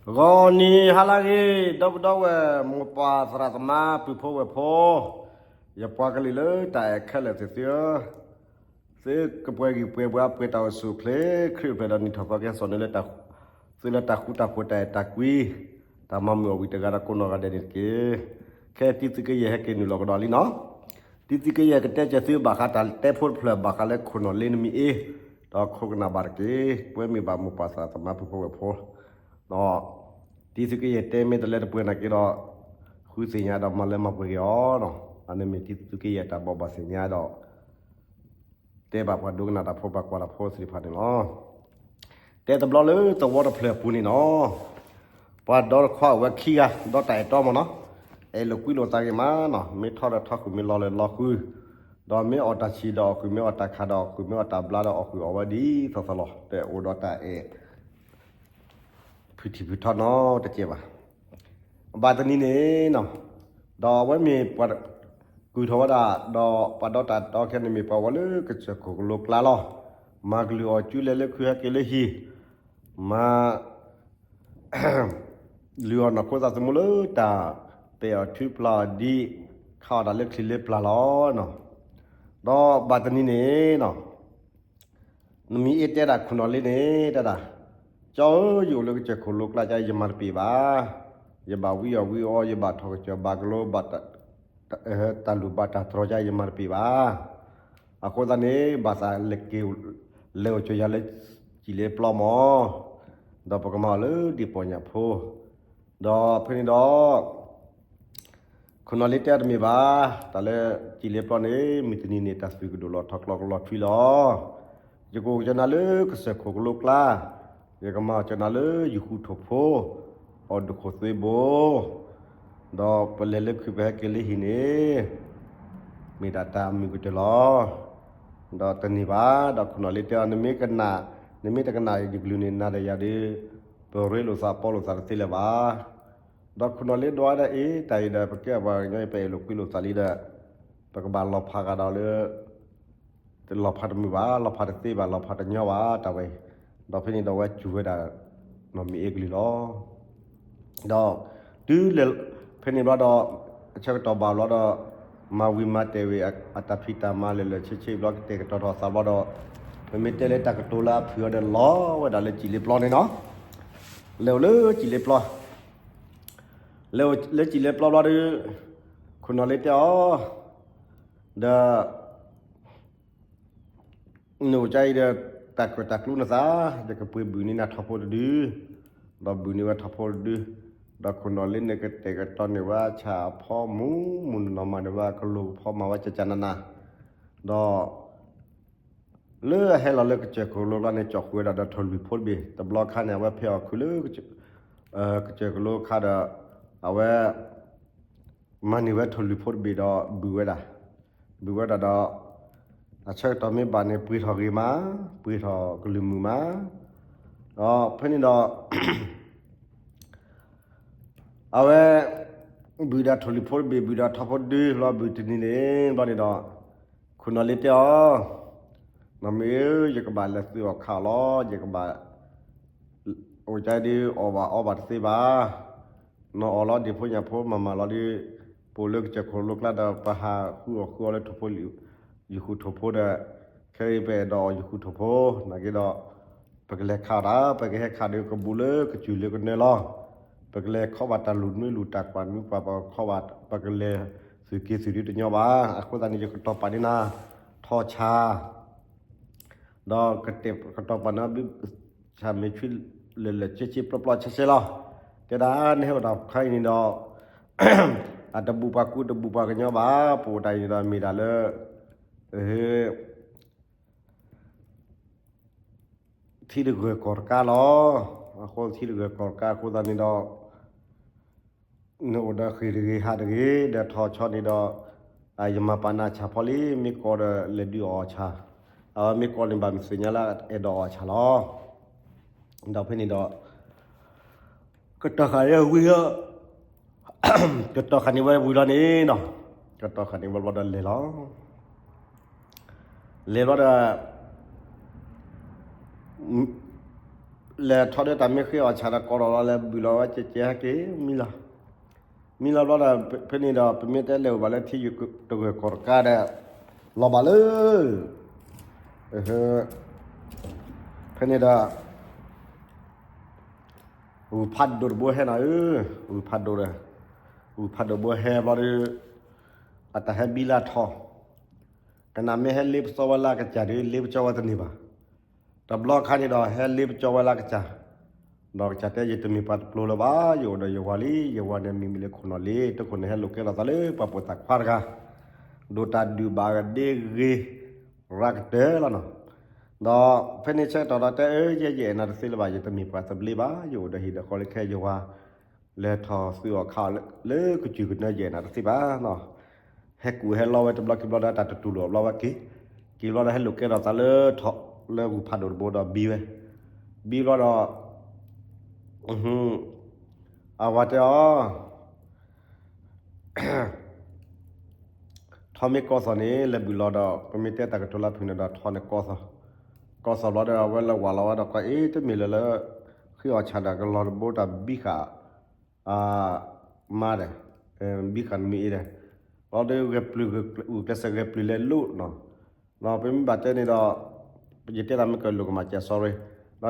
ဂီၤနံၤဟါလၢအဂ့ၤ ဒီပုၢ်ဒီဝဲၢ် မိၢ်ပၢ်သရၣ်သမါ ပုၢ်ဖိဝဲၢ်ဖိ, ယပှၤကလုာ်လၢတၢ်အဲၣ်ခဲလၢာ်သ့ၣ်သုဧၢ, သုကပှဲၤဂံၢ်ပှဲၤဘါ ပှဲၤတၢ်အိၣ်ဆူၣ်အိၣ်ချ့ ခရံာ်အိၣ်ဖျဲၣ်ဒီးနံၣ်ထီၣ်သီကဟဲစိာ်န့ၢ်လၢ သုလၢတၢ်ဃူတၢ်ဖိး တၢ်အဲၣ်တၢ်ကွံ, တၢ်မၤမုာ်အီၣ်ဝံၤတဂၤဒီးကိးနီၢ်ဂၤဒဲးန့ၣ်တက့ၢ်. ခဲအံၤတံသုကယဲၢ်ဟဲက့ၤနုာ်လီၤကဒီးလံနီၤ. တံသုကယဲၢ်ကတဲကၢၤသုဘၣ်ဃးတၢ်တဲဖိတဖျၢၣ် ဘၣ်ဃးလၢခိၣ်နီၣ်လ့နမံၤအ့, ဒီးခိၣ်ကနၣ်ဘၣ်တက့ၢ်. ပဝဲမ့ၢ်ဘၣ်မိၢ်ပၢ်သရၣ်သမါ ပုၢ်ဖိဝဲၢ်ဖိ ဒီးတံသုကယဲၢ်တဲမ့ၢ်တလၢတပှဲၤနာ်က့ဒီး, ဃုသ့ၣ်ညါဒီးမၤလၢမၤပှဲၤက့ၤအီၤနီၤ. အန့ၣ်မ့ၢ်တံသုကယဲၢ်တၢ်ဘိးဘၣ်သ့ၣ်ညါဒီး တဲဘၣ်ပှၤဒိကနၣ်တၢ်ဖိ ပှၤကွၢ်တၢ်ဖိသ့ၣ်တဖၣ်န့ၣ်လီၤ. တဲတဘျီလၢသဝီတဖျၢၣ်အပူၤန့ၣ်နီၤ, ပှၤဒီတခွါအိၣ်ဝဲခံဂၤ ဒီးတၢ်အဲၣ်တီမ့ၢ်နီၤ, အဲၣ်လိာ်ကွံလိာ်သးဂ့ၤမးနီၤ, မ့ၢ်ထီၣ်ဒီးထီၣ်ဃုာ် မ့ၢ်လီၤလၢလီၤဃုာ်, ဒီးမ့ၢ်အီၣ်တၢ်ဆံးဒီးအီၣ်ဃုာ်, မ့ၢ်အီၣ်တၢ်ခးဒီးအီၣ်ဃုာ်, မ့ၢ်အီၣ်တၢ်ဘျါဒီးအီၣ်ဃုာ်အီၤဝဲဒ်သိးသိးလီၤ. တအိၣ်ဒီးတၢ်အဲၣ် ဖုထံၣ်ဖုထီနီတကဲဘၣ်. ဘၣ်တနံၤန့ၣ်နီၤ, ဒီးအဝဲမ့ၢ်ပှၤ ကုၢ်ထီၣ်ဝဲဒၣ်, ဒီးပှၤဒီတၢ်အဲၣ်တီခဲန့ၣ်မ့ၢ်ပှၤဝဲလၢ ကစၢၢ်ခိၣ်ကလိကျါလီၤ. မၤကလုၢ်အီၣ်ကူလဲၤလၢခုဟဲက့ၤလၢဟံၣ်, မၤ လုၢ်အီၣ်နီၢ်ခိသးသမူလၢတၢ်ပဲာ်အီၤထုပျၢ်အီၤဒံး, ခးအီၣ်တၢ်လၢချံလၢပျၢ်လီၤနီၤ. ဒီးဘၣ်တနံၤန့ၣ်နီၤ, နမံၤအ့တဲဒၣ်ခိၣ်နီၣ်လ့န့ၣ် တဲဒၣ်, ကၠီဧၢ, ယအိၣ်လၢကစၢၢ်ခိၣ်လိကျါကါ ယမၤတပ့ၤဘၣ်. ယဘၣ်ဝံအီၣ်ဝံအီ, ယဘၣ်ထီၣ်ကစၢၢ်ဘၣ်ကလိ, ဘၣ်တၢ်လူၢ်ဘၣ်တၢ်တြီၤကါ ယမၤတပ့ၤဘၣ်. အဃိသတးန့ၣ် ဘၣ်သးလဲၤက့ၤ လဲၤအိၣ်ကၠီၤယၤလၢ စံၣ်လ့ပျီမး, ဒီးပကမၤအီၤလၢဒံပီညၣ်ဖိ, ဒီးဖဲန့ၣ်ဒီး ခိၣ်နီၣ်လ့တဲတမ့ၢ်ဘၣ်, တၢ်လၢစံၣ်လ့ပျီန့ၣ် မုၢ်တနံၤန့ၣ် တၢ်သွံၣ်ကဒိၣ်လီၤထီၣ်ကျီကလီၤထွံလီၤ. ယကအိၣ်ကၠီၤနၤလၢကစၢၢ်ခိၣ်ကလိကျါ, ယကမၤကၠီၤနၤလၢယဃူထီၣ်ဖိ, အီၣ်ဒူၣ်ခိၣ်သွ့ဘိ, ဒီးပလဲၤလၢခုပဟဲက့ၤလၢဟံၣ်န့ၣ် မ့ၢ်ဒၣ်တၢ်မုာ်ကတၢၢ်လီၤ. ဒီးတန့ၢ်ဘၣ်, ဒီးခိၣ်နီၣ်လ့တဲအီၤ နမ့ၢ်ကနၣ်, နမ့ၢ်တကနၣ်ယကလုၢ်န့ၣ် နၤဒီးယၤဒီး ပရ့လိာ်သးပီလိာ်သးတသ့လၢၤဘၣ်. ဒီးခိၣ်နီၣ်လ့ဒွးဒၣ်အ့, တၢ်အံၤဒီး ပကဲပှၤကညီအံၤ ပအဲၣ်လိာ်ကွံလိာ်သးလံဒီး ပကဘၣ်လီၤဖးကဒီးလၢ လီၤဖးတမုာ်ဘၣ်, လီၤဖးတသ့ဘၣ်, လီၤဖးတညီဘၣ် တၢ်ဝဲအံၤ. ဒီးဖဲန့ၣ်ဒီးဝဲစူၤဝဲဒၣ် နီၢ်မံၤအ့ကလုၢ်လီၤ. ဒီးတုၤလဲၤ ဖဲန့ၣ်ဘျီဒီး အဆၢကတီၢ်ဘၣ်ဘျီဒီး မၤဝံၤမၤတဲာ်ဝံၤ အတၢ်ဖံးတၢ်မၤလၢာ်လၢာ်ဆ့ဆ့ဘျီ ကတဲာ်ကတီၤထီၣ်သးဘျီဒီး ပမ့ၢ်တဲလၢတၢ်ကတိၤလၢအဖုၣ်အီၤဒီး လီၤဝဲဒၣ်လၢစံၣ်လ့ပျီန့ၣ်နီၤ. လဲၤအိၣ်လၢစံၣ်လ့ပျီ, လဲၤအိၣ်လၢစံၣ်လ့ပျီဘျီဒီး ခိၣ်နီၣ်လ့တဲအီၤ ဒီး နအိၣ်ကါအံၤဒီး တၢ်ကၢၣ်တၢ်ကျူနသး, ယကပှ့ၤဘုၣ်န့ၢ်နၤထီၣ်ဖိတဒု, ဒီးဘုၣ်န့ၢ်ဝဲထီၣ်ဖိတဒု, ဒီးခိၣ်နီၣ်လ့န့ၣ်ကတဲာ်ကတီၤန့ၢ်ဝဲဆၣ်အဖီမူးမူးနီၢ်နီၢ်မးန့ၢ်ဝဲကလိကဖီမၤဝဲကကနနၤ, ဒီး လၢအဟဲလီၤလၢကစၢၢ်ခိၣ်လိကျါန့ၣ် ကၠီၣ်ဃုာ်ဝဲဒၣ်ဒီးထိၣ်လွံၢ်ဖိတဘ့ၣ်, တဘျီခါန့ၣ် အဝဲဖဲအီၣ်ခုလၢ ကစၢၢ်ခိၣ်လိခါဒီး အဝဲ မၤန့ၢ်ဝဲထိၣ်လွံၢ်ဖိတဘ့ၣ်ဒီးဘုၣ်ဝဲဒၣ်, ဘုၣ်ဝဲဒၣ်ဒီး အဆၢကတီၢ်မ့ၢ်ဘၣ်န့ၣ် ပှ့ၤထီၣ်ဂ့ၤမး, ပှ့ၤထီၣ်ကလုၢ်မုာ်မး, ဒီးဖဲန့ၣ်ဒီး အဝဲ ဘုၣ်ဒီးထိၣ်လွံၢ်ဖိတဘ့ၣ် ဘုၣ်ဒီးထီၣ်ဖိတဒုလီၤ ဘုၣ်တနံၤန့ၣ်ဘျီန့ၣ်ဒီး ခိၣ်နီၣ်လ့တဲအီၤ, နီၢ်မံၤဧၢ, ယကဘၣ်လဲၤသုးအီၣ်ခးအီၣ်လီၤ, ယကဘၣ် အိၣ်ကါဒုးအီၣ်ဘၣ်အီဘၣ်တသ့ဘၣ်, နီၢ်အီၣ်လီၤဒံဖိညၣ်ဖိမၤမၤလီၤဒုး, ပအိၣ်လၢကစၢၢ်ခိၣ်လိကျါဒီး ပဟးဃုအီၣ်ဃုအီလၢထိၣ်ဖိ ယဃုထိၣ်ဖိဒီး, ခဲအံၤပအဲၣ်ဒိးအီၣ်ယဃုထိၣ်ဖိ, နာ်က့ဒီး ပကလဲၤခးအီၣ်တၢ်, ပကဟဲခးဒီးကဘူးလၢကစၢၢ်လၢကနၢလီၤ, ပကလဲၤခီဘၣ်တၢ်လူၤနွံလူၤ တၢ်ကွၢ်နွံကွၢ် ပကခီဘၣ်, ပကလဲၤသုးက့ၤသုးဒုတညီဘၣ်. အဃိသတးန့ၣ် ယကတီၤပာ်န့ၢ်နၤ ထီၣ်ဆၣ် ဒီးကတဲာ်ကတီၤပာ်န့ၢ် ဆၣ်မ့ၢ်ဆှံလၢာ်လၢာ်ဆ့ဆ့ပျီပျီဆဲဆဲလီၤ. တဲဒၣ်နဟဲအိၣ်တၢ်ခါအံၤန့ၣ်ဒီး အတဘူးပှၤကူတဘူးပှၤကညီဘၣ်, ပအိၣ်တၢ်အံၤန့ၣ်ဒီးမ့ၢ်ဒၣ်လၢ ထံတဂၢၢ်ကီၢ်တကါလီၤ. အဃိထံတဂၢၢ်ကီၢ်တကါအဃိသတးန့ၣ်ဒီး နအိၣ်ဒီးဃ့ၢ်တဂ့ၤဟးတဂ့ၤ ဒီးထီၣ်ဆီန့ၣ်ဒီး ယမၤပာ်နၤဆၣ်ဖီလံ, မ့ၢ်ကီဒီးလဲၤဒုးအီၣ်ဆၣ်, အဝဲမ့ၢ်ကီန့ၣ်ဘၣ်မုၢ်သ့ၣ်ညါလၢအဲၣ်ဒိးအီၣ်ဆၣ်လီၤ. ဒီးဖဲန့ၣ်ဒီး ကတီၢ်ဃာ်န့ၢ်ဝံၤလီၤ, ကတီၢ်ဃာ်န့ၢ်ဝဲဝံၤလီၤန့ၣ်နီၤ, ကတီၢ်ဃာ်န့ၢ်ဝဲဘျီဒီးလဲၤလီၤ. လဲၤဘျီဒီး မုၢ် လဲၤထီၣ်ဒီးတၢ်မ့ၢ်ဃ့အီၣ်ဆၣ်ဒီးကိးထီၣ်လီၤ လဲၤဘုၣ်လီၤဝဲကဲကဲဟဲက့ၤ မံလီၤ, မံလီၤဘျီဒီး ဖဲန့ၣ်ဒီး ပမ့ၢ်တဲလဲၤအိၣ်ဘၣ်လၢထံယုၢ်တဂၢၢ်ကီၢ်တကးဒီး လီၤဘၣ်လၢ ဖဲန့ၣ်ဒီး ဂုၢ်ဖးဒိၣ်တဘိဟဲနီၤဧၢ, ဂုၢ်ဖးဒိၣ်ဒီး ဂုၢ်ဖးဒိၣ်ဘိဟဲဘျီဒီး အတၢ်ဟဲဘံလၢထီၣ်, ကနၣ်မ့ၢ်ဟဲလ့ပစီဝဲလၢကစၢ်ဒီး လ့ပစီဝဲတန့ၢ်ဘၣ်. တဘျီခါန့ၣ်ဒီး ဟဲလ့ပစီဝဲလၢကစၢ်, ဒီးကစၢ်တဲ ယတမ့ၢ်ပှၤတပျိၤလၢၤဘၣ်, ယအိၣ်ဒီးယဝၤလံ, ယဝၤန့ၣ်မံၤမံၤလၢခိၣ်နီၣ်လ့, တခိၣ်န့ၣ်ဟဲလိာ်ကဲထီၣ်သးလၢပှၤပိာ်သၣ်ခွါတဂၤ, ဒိၣ်တၢ်ဒုၣ်ဘၣ်ဂ့ၤဒ့ဂ့ၤ ရၤကတၢၢ်လီၤနီၤ. ဒီးဖဲန့ၣ်ဆၢကတီၢ်ဒီးတဲအၢ ယဲယအဲၣ်နၤတသ့လၢၤဘၣ်, ယတမ့ၢ်ပှၤသဘျ့ဘၣ်, ယအိၣ်ဒီးဟံၣ်ဒီးဃီလၢခဲယဝၤ လဲၤထီၣ်သုးအီၣ်ခးအီၣ်လၢကစၢၢ်ကနၢယဲၢ်နၤတသ့ဘၣ်နီၤ. ဟဲကူၣ်ဟဲလီဝဲတဘျီခံဘျီဒီး တၢ်တတူၢ်လိာ်အဘျီဝဲက့ၤ, က့ၤဘျီဒီးဟဲလိာ်ကဲထီၣ်သးလၢထီၣ်လၢဂုၢ်ဖးဒိၣ်တဘိဒီးဘံဝဲ, ဘံဘျီဒီး အဝၤတဲအီၤ ထီမ့ၢ်ကီၢ်သီၣ်န့ၣ် လဲၤဘုၣ်လီၤဒီး ပမ့ၢ်တဲတၢ်ကတိၤလၢဖုၣ်န့ၣ်ဒီး ထီန့ၣ်ကီၢ်သီၣ်, ကီၢ်သီၣ်ဘျီဒီး အဝဲလဲၤဝးလီၤဝဲဒီး ကီၢ်အ့ တမ့ၢ်လၢၤလၢ ဃ့အီၣ်ဆၣ်ဒီးကလီၤတဘိတၢ်ဘံဃာ် မါဒီး ဘံဃာ်နမ့ၢ်အ့ဒီး ဘျီဒီးဂဲၤပျုၢ် ဂုာ်ကျဲးစၢးဂဲၤပျုၢ်လဲၤလိၣ်နီၤ, ဒီးပမ့ၢ်ဘၣ်တဲန့ၣ်ဒီး ယတဲတၢ်မ့ၢ်ကလိာ်ကမၣ်ကဲ sorry,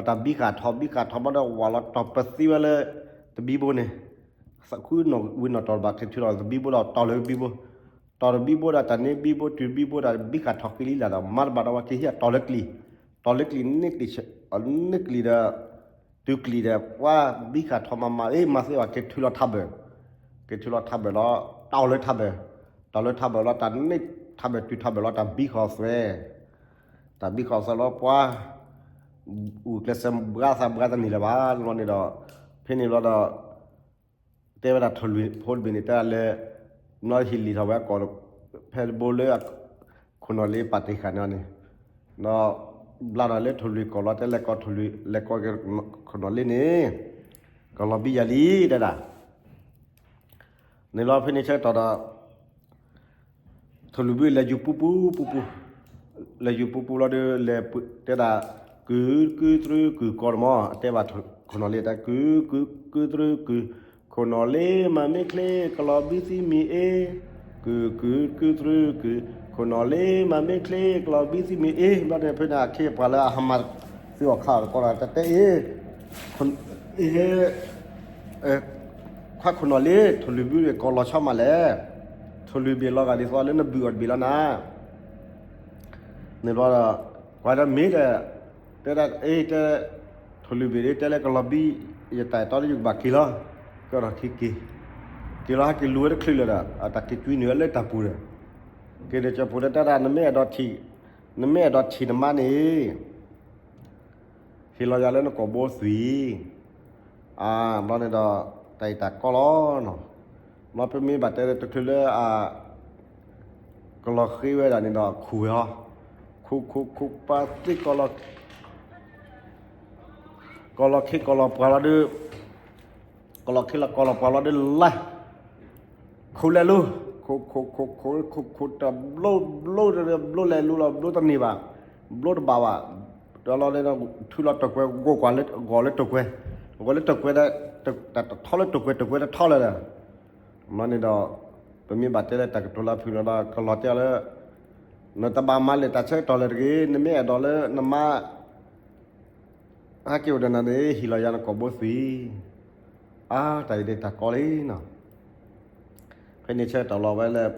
ဒီးတၢ်ဘံဃာ်ထီၣ် ဘံဃာ်ထီၣ်ဘျီဒီး ဝးလီၤတီၢ်ပသံဝဲလၢ တဘံဘိန့ၣ်, သးခုနီၣ်ဝံၤနီၣ်တီၢ်တဘၣ် က့ၤထုးလီၤတဘံဘိဒီးတီၢ်လၢတဘံဘိ, တီၢ်တဘံဘိဒီး တၢ်န့ၢ်ဘံဘိတုၤဘံဘိဒီး ဘံဃာ်ထီၣ်က့ၤလံလၢ်ဒီး မါတဘၣ်ဒီးဝဲက့ၤဟံးအတီၢ်လၢကလံၤ, တီၢ်လၢကလံၤန့ၢ်ကလံၤ, န့ၢ်ကလံၤဒီး တုၤကလံၤဒီး ပှၤဘံဃာ်ထီၣ်မၤမၤ အ့ မၤသ့ဘၣ် က့ၤထုးလီၤထးဘၢၣ်, က့ၤထုးလီၤထးဘၢၣ်လီၤ တီၢ်လၢထးဘၢၣ်, တီၢ်လၢထးဘၢၣ်လီၤ တၢ်န့ၢ်ထးဘၢၣ်တုၤထးဘၢၣ်လီၤ တၢ်ဘံဃာ်သွဲ, တၢ်ဘံဃာ်သွဲလီၤ ပှၤ ဂုာ်ကျဲးစၢးဘှါသးဘှါတန့ၢ်လၢၤဘၣ် လီၤန့ၣ်ဒီး ဖဲန့ၣ်ဘျီဒီး တဲဝဲဒၣ်ထိၣ်လွံၢ်ဖိတဘ့ၣ်န့ၣ် တဲဒၣ်လၢ ဘျီဟံၣ်လံၤထီၣ်ဝဲအကီၢ် ဖဲတဘိလၢ ခိၣ်နီၣ်လ့ပာ်တ့ၢ်ဃာ်န့ၣ်န့ၣ်, ဒီးဘျါထီၣ်လၢထိၣ်လွံၢ်ကီၢ်လီၤ တဲလဲၤကီၢ်ထိၣ်လွံၢ် လဲၤကီၢ်က့ၤခိၣ်နီၣ်လ့န့ၣ် ကလီၤဘံယၤလံ တဲဒၣ် န့ၣ်လီၤဖဲန့ၣ်ဆၢကတီၢ်ဒီး ထိၣ်လွံၢ်ဘုလဲၤယူၤပူပူပူပူ, လဲၤယူၤပူပူလီၤဒီး လဲၤတဲဒၣ် ကုၢ်ကုၢ်တြူကုၢ် ကီၢ်တမီၤ အတဲဘၣ်ခိၣ်နီၣ်လ့တၢ် ကုၢ်ကုၢ်ကုၢ်တြူကုၢ်, ခိၣ်နီၣ်လ့မၤမ့ၢ်ချ့ ကလီၤဘံသံမ့ၢ်အ့, ကုၢ်ကုၢ်ကုၢ်တြူကုၢ်, ခိၣ်နီၣ်လ့မၤမ့ၢ်ချ့ ကလီၤဘံသံမ့ၢ်အ့, ဘျီန့ၣ်ဖဲန့ၣ်အခ့အပှၤလၢအဟးမၤသုးအီၣ်ခးအီၣ်တကီၢ်ဒီး တတဲအ့ အ့ ခွါခိၣ်နီၣ်လ့ ထိၣ်လွံၢ်ဘုကီၢ်လီၤဆီမးလဲၣ်, ထိၣ်လွံၢ်ဘ့ၣ်လီၤဂာ်ဒ်သိးလၢနဘုၣ်အီၤတဘ့ၣ်လီၤနၤ, န့ၣ်ဘျီဒီး ကွၢ်ဒီးမ့ၢ်ဒီး တဲဒၣ်အ့ တဲ ထိၣ်လွံၢ်ဘ့ၣ်ဒ်တဲလၢကလီၤဘံ ယတၢ်အဲၣ်တီဒီးယကဘၣ်က့ၤလီၤ, ကဒီးက့ၤက့ၤ, က့ၤလီၤဟဲက့ၤလူၤဝဲတချုးလၢၤဒီး အတၢ်က့ၤကွံနုာ်ဝဲလၢတၢ်ပူၤဒီး က့ၤဒီးကၠီပူၤတဲတၢ် နမ့ၢ်အဲၣ်ဒိးထံၣ် နမ့ၢ်အဲၣ်ဒိးထံၣ်နမါန့ၣ် ဟ့ၣ်လီၤယၤလၢနကိာ်ဘိသွံၣ်, အါ ဘျီန့ၣ်ဒီး တၢ်အံၤတၢ်ကီလီၤနီၤ, ဘျီပမ့ၢ်ဘၣ်တဲတချုးလၢအ ကလီၤဃ့ဝဲဒၣ်န့ၣ်ဒီးခူၣ်ဝဲဟီ, ခူၣ်ခူၣ်ခူၣ်ပှၤသ့ၣ်ကီးလီၤ, ကီးလီၤခ့ကီးလီၤပှၤလီၤဒီး ကီးလီၤခ့လီၤကီးလီၤပှၤလီၤဒီးလၢ် ခူၣ်လဲၤလူၤ, ခူၣ်ခူၣ်ခူၣ်ခူၣ်ခူၣ်ခူၣ်တဘျိဘျိ ဘျိလဲၤလူၤလီၤ ဘျိတန့ၢ်ဘၣ်, ဘျိတဘၣ်ဘၣ်, ဒီးလီၤန့ၣ်ဒီး ထုးလီၤတိာ်ကွဲး ဂီၤကွၢ်လၢ ဂီၤလၢတိာ်ကွဲး, ဂီၤလၢတိာ်ကွဲးဒီး တထီလၢတိာ်ကွဲး တိာ်ကွဲးတထီလၢၤဒီး မ့ၢ်န့ၣ်ဒီး ပမ့ၢ်ဘၣ်တဲလၢတၢ်ကတိၤလၢဖုၣ်လီၤဒီး ကလီၤတဲအီၤလၢ နတဘၣ်မၤလဲၣ်တၢ်ဆၢကတီၢ်လၢၤတဂ့ၤ, နမ့ၢ်အဲၣ်ဒိးလၢနမါ ဟဲက့ၤအိၣ်ဒီးနၤန့ၣ် ဟ့ၣ်လီၤယၤနကိာ်ဘိသွံၣ်, အါ တၢ်အံၤဒ်တၢ်ကီလံနီၤ, ဖဲန့ၣ်ဆၢကတီၢ်လီၤဝဲလၢ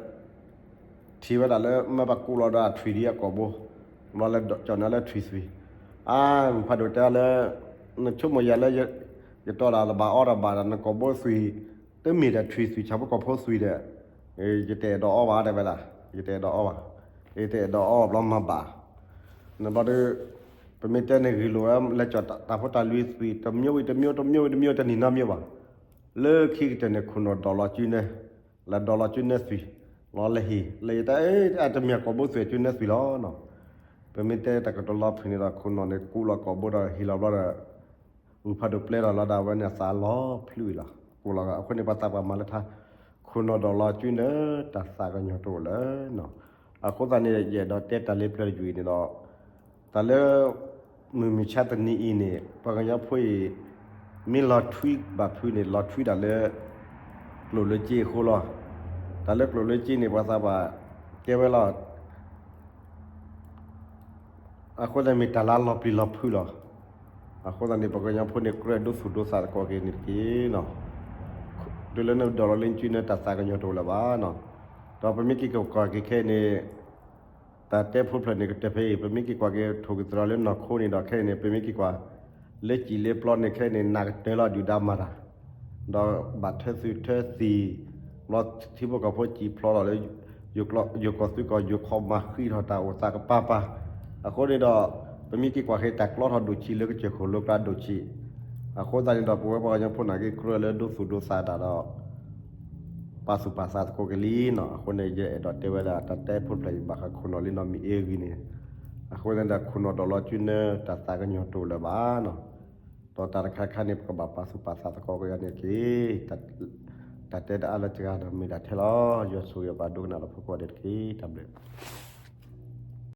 ထံၣ်ဝဲဒၣ်လၢ မ့ၢ်ပှၤကူးလီၤဒီးအထွံၣ်ဒ်အကိာ်ဘိ, ဘျီလၢကၠီၣ်န့ၢ်လၢထွံၣ်သွံၣ်, အါ ဂုၢ်ဖးဒိၣ်တဲလၢ နဆိကမိၣ်ယၤလၢ ယတီၢ်ဒၣ်လၢဘၣ်အီဒီးဘၣ်ဒီး နကိာ်ဘိသွံၣ် တမ့ၢ်ဒီးထွံၣ်သွံၣ် ဆၣ်ဖိကီၢ်ဖိသွံၣ်ဒီး ယတအဲၣ်ဒိးအီဘၣ်တဲဝဲဒၣ်, ယတအဲၣ်ဒိးအီဘၣ်, ယတအဲၣ်ဒိးအီဘျီမၤဘၣ်, နဘျီဒီး ပမ့ၢ်တဲန့ၣ်ဂ့ၤလိာ်ဝဲ လဲၤကၠီၣ်တၢ်ဖိတၢ်လွံၢ်သွံၣ် တမျိုးဝံၤတမျိုး တမျိုးဝံၤတမျိုး တနံၤနီတမျိုးဘၣ်, လၢခံကတၢၢ်န့ၣ် ခိၣ်နီၣ်ဒိးလီၤစုနဲ လၢဒိးလီၤစုနဲသွံၣ်, လီၤလၢဟံၣ် လၢယတဲ အတမ့ၢ်အကိာ်ဘိသွံၣ် အစုနဲသွံၣ်လီၤနီၤ, ပမ့ၢ်တဲတၢ်ကတိၤလီၤဖုၣ်န့ၣ်ဒီး ခိၣ်နီၣ်န့ၣ် ကူးလီၤကိာ်ဘိဒီးဟ့ၣ်လီၤဘျီဒီး ဂုၢ်ဖးဒိၣ်ပျဲထီၣ်လီၤဒၣ်ဝဲန့ၣ် အသးလီၤဖျုးလီၤ, ကူးလီၤ အဃိန့ၣ် ပှၤသးပှၢ်မၤလၢထါ ခိၣ်နီၣ်ဒိးလီၤစုနဲ တၢ်သးကညီၤတအိၣ်လၢၤနီၤ, အဃိသတးန့ၣ် ယအဲၣ်ဒိးတဲတၢ်လၢပျၢၤတယုၢ်အံၤန့ၣ်ဒီး တၢ်လၢ မုၢ်မဆါတနံၤအံၤန့ၣ် ပှၤကညီဖိအံၤ မ့ၢ်လီၤထွံဘၣ်ဖုးန့ၣ် လီၤထွံတၢ်လၢ ကျိၣ်လၢစ့အဃိလီၤ. တၢ်လၢကျိၣ်လၢစ့န့ၣ် ပှၤသးပှၢ်တဲဝဲလီၤ. အဃိသတးမ့ၢ်တၢ်လၢလီၤပျံၤလီၤဖုးလီၤ. အဃိသတးန့ၣ် ပှၤကညီဖိန့ၣ် ကြၢးဒိသူၣ်ဒိသးသကိးက့ၤန့ၣ်တက့ၢ်နီၤ. တုၤလၢနဒိးလီၤလၢနစုန့ၣ် တၢ်သးကညီၤတအိၣ်လၢၤဘၣ်နီၤ. ဒီးပမ့ၢ်က့ၤကွၢ်က့ၤခဲအံၤန့ၣ် တၢ်တဲဖိတဖျၢၣ်န့ၣ် ကတၢၢ်ဖဲအံၤ ပမ့ၢ်က့ၤကွၢ်က့ၤထိၣ်က့ၤသရၣ်လၢနီၢ်ခိန့ၣ်ဒီး ခဲအံၤန့ၣ် ပမ့ၢ်က့ၤကွၢ် လၢစံၣ်လၢပျီန့ၣ် ခဲအံၤန့ၣ် နးကတၢၢ်လီၤဒုၣ်ဒါမၤတၢ် ဒီးဘၣ်ထၢသုးထၢသံၣ် ဘျီထံဖိကီၢ်ဖိစံၣ်ဖျိးလီၤလၢ ယိၤကီၢ်သုးကီၢ် ယိၤခီမၤဃံးထီၣ်တၢ်အိၣ်သးကပၤပၤ. အဃိန့ၣ်ဒီး ပမ့ၢ်က့ၤကွၢ်က့ၤတၢ်ကျီထီၣ်ဒိၣ်ဆံးလၢကစၢၢ်ခိၣ်လိၤကျါဒိၣ်ဆံး. အဃိသတးန့ၣ်ဒီး ပဝဲပှၤကညီဖိန့ၣ်က့ၤ ကြၢးလၢဒိသူၣ်ဒိသးတၢ်ဒီး ပာ်သူၣ်ပာ်သးသကိးက့ၤလံနီၤ. အဃိန့ၣ် ယအဲၣ်ဒိးတဲဝဲဒၣ် တၢ်တဲဖိတဖျၢၣ်အံၤ ဘၣ်ဃးခိၣ်နီၣ်လံနီၢ်မံၤအ့ဂံၢ်န့ၣ်, အဃိန့ၣ်ဒီး ခိၣ်နီၣ်ဒိးလီၤစုနၢ တၢ်သးကညီၤတအိၣ်လၢၤဘၣ်နီၤ. ဒီးတၢ်တခါခါန့ၣ် ပကဘၣ်ပာ်သူၣ်ပာ်သးသကိးက့ၤန့ၣ်တက့ၢ်. တၢ်တဲတအါလၢတဂၤဒီး မ့ၢ်ဒၣ်ထဲလီၤ. ယွၤဆိၣ်ဂ့ၤပှၤဒိကနၣ်လၢဖိကိးဂၤဒဲးတက့ၢ်. တၢ်ဘျုး